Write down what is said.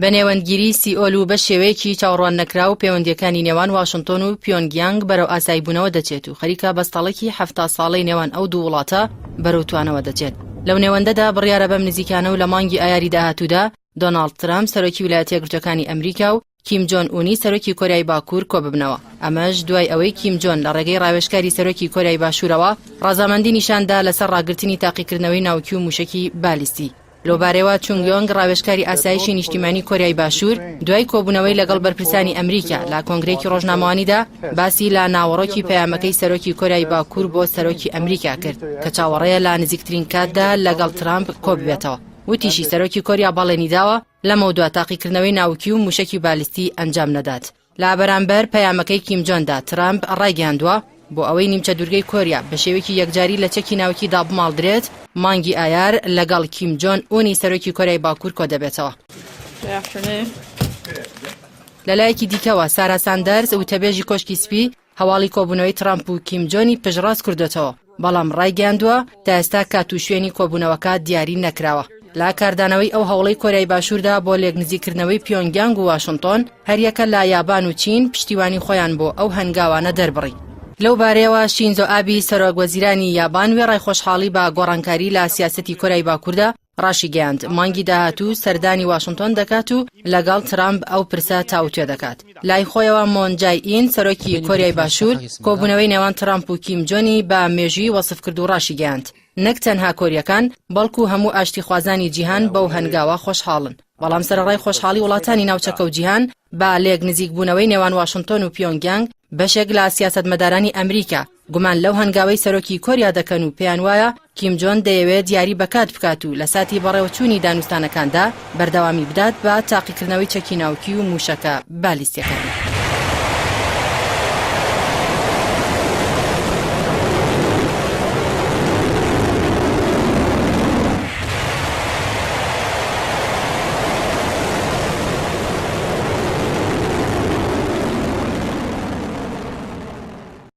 بە نێوەندگیری سیئۆل و بە شێوەیەکی چاوەڕواننەکراو پەیوەندییەکانی نێوان واشنتۆن و پیۆنگیانگ بەرەو ئاساییبوونەوە دەچێت و خەریکە بەستەڵەکی 70 ساڵەی نێوان ئەو دوو وڵاتە بەرەو توانەوە دەچێت. لەو نێوەندەدا بڕیارە بەم نزیکانە و لە مانگی ئایاری داهاتوودا دۆناڵد ترەمپ سەرۆکی ویلایەتە یەکگرتووەکانی ئەمریکا و کیم جۆن ئونی سەرۆکی کۆریای باکوور کۆببنەوە، ئەمەش دوای ئەوەی کیم جۆن لە ڕێگەی ڕاوێژکاری سەرۆکی کۆریای باشوورەوە ڕەزامەندی نیشاندا لەسەر ڕاگرتنی تاقیکردنەوەی ناوکی و مووشەکی بالیستی. لەوبارەیەوە چونگ یۆنگ ڕاوێژکاری ئاسایشی نیشتیمانی کۆریای باشوور دوای کۆبوونەوەی لەگەڵ بەرپرسانی ئەمریکا لە کۆنگرەیەکی ڕۆژنامەوانیدا باسی لە ناوەڕۆکی پەیامەکەی سەرۆکی کۆریای باکوور بۆ سەرۆکی ئەمریکا کرد کە چاوەڕێیە لە نزیکترین کاتدا لەگەڵ ترامپ کۆببێتەوە. وتیشی سەرۆکی کۆریا بەڵێنیداوە لەمەودوا تاقیکردنەوەی ناوکی و موشەکی بالیستی ئەنجام نەدات. لە بەرامبەر پەیامەکەی کیم جۆندا ترامپ ڕایگەیاندووە، بۆ ئەوەی نیمچە دوورگەی کۆریا بە شێوەیەکی یەکجاری لە چەکی ناوکی دابماڵدرێت، مانگی ئایار لەگەڵ کیم جۆن ئونی سەرۆکی کۆریای باکوور کۆدەبێتەوە. لەلایەکی دیکەوە سارا ساندەرز وتەبێژی کۆشکی سپی هەواڵی کۆبوونەوەی ترامپ و کیم جۆنی پشتڕاست کردۆتەوە، بەڵام ڕایگەیاندووە تا ئێستا کات و شوێنی کۆبوونەوەکە دیاری نەکراوە. لە کاردانەوەی ئەو هەوڵەی کۆریای باشووردا بۆ لێکنزیککردنەوەی پیۆنگیانگ و واشنتۆن، هەریەکە لە یابان و چین پشتیوانی خۆیان بۆ ئەو هەنگاوانە دەربڕی. لەو بارەیەوە شینزۆ ئابی سەرۆک وەزیرانی یابان وێڕای خۆشحاڵی بە گۆڕانکاری لە سیاسەتی کۆریای باکووردا، ڕاشیگەیاند، مانگی داهاتوو سەردانی واشنتۆن دەکات و لەگەڵ ترامپ ئەو پرسە تاوتوێ دەکات. لای خۆیەوە مۆن جای ئین، سەرۆکی کۆریای باشوور، کۆبوونەوەی نێوان ترامپ و کیم جۆنی بە مێژوویی وەسف کرد و ڕاشیگەیاند، نەک تەنها کۆرییەکان، بەڵکو هەموو ئاشتیخوازانی جیهان بەو هەنگاوە خۆشحاڵن. بەڵام سەرەڕای خۆشحاڵی وڵاتانی ناوچەکە و جیهان بە لێکنزیکبوونەوەی نێوان واشنتۆن و پیۆنگیانگ، بەشێک لە سیاسەتمەدارانی ئەمریکا گومان لەو هەنگاوەی سەرۆکی کۆریا دەکەن و پێیان وایە کیم جۆن دەیەوێت یاری بە کات بکات و لە ساتی بەڕێوەچوونی دانوستانەکاندا بەردەوامی بدات بە تاقیکردنەوەی چەکی ناوکی و مووشەکە بالیستیەکانی.